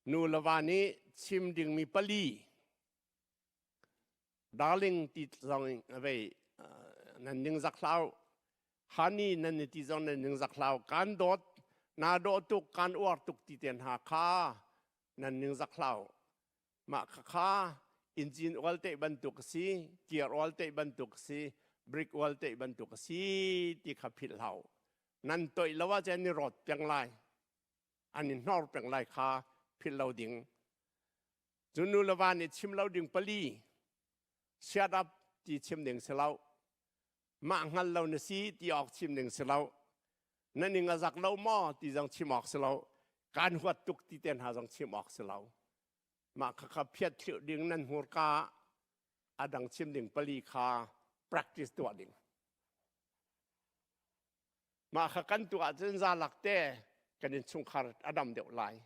Nu le va nih chim dingmi pali darling ti zong vei nan ningzak hlah honey nan ni ti zong nan ningzak hlah kan dawt na dawh tuk kan uar tuk ti te hna kha nan ningzak hlah mah kha kha engine oil te bantuk si gear oil te bantuk si brake oil te bantuk si ti kha philh hlah nan toih lo ahcun ni rawt peng lai an i hnor peng lai kha philh lo ding. Cun nu le va nih chim lo ding pali shut up ti chim ding si lo. Mah hngal lo na si ti awk chim ding si lo. Na ning a zak lo maw ti zong chim awk si lo. Kaan huat tuk ti te hna zong chim awk si lo. Mah kha kha phiat thliu ding nan hmurka a dang chim ding pali kha practice tuah ding. Mah kha kan tuah ahcun zalak te kan innchungkhar a dam deuh lai.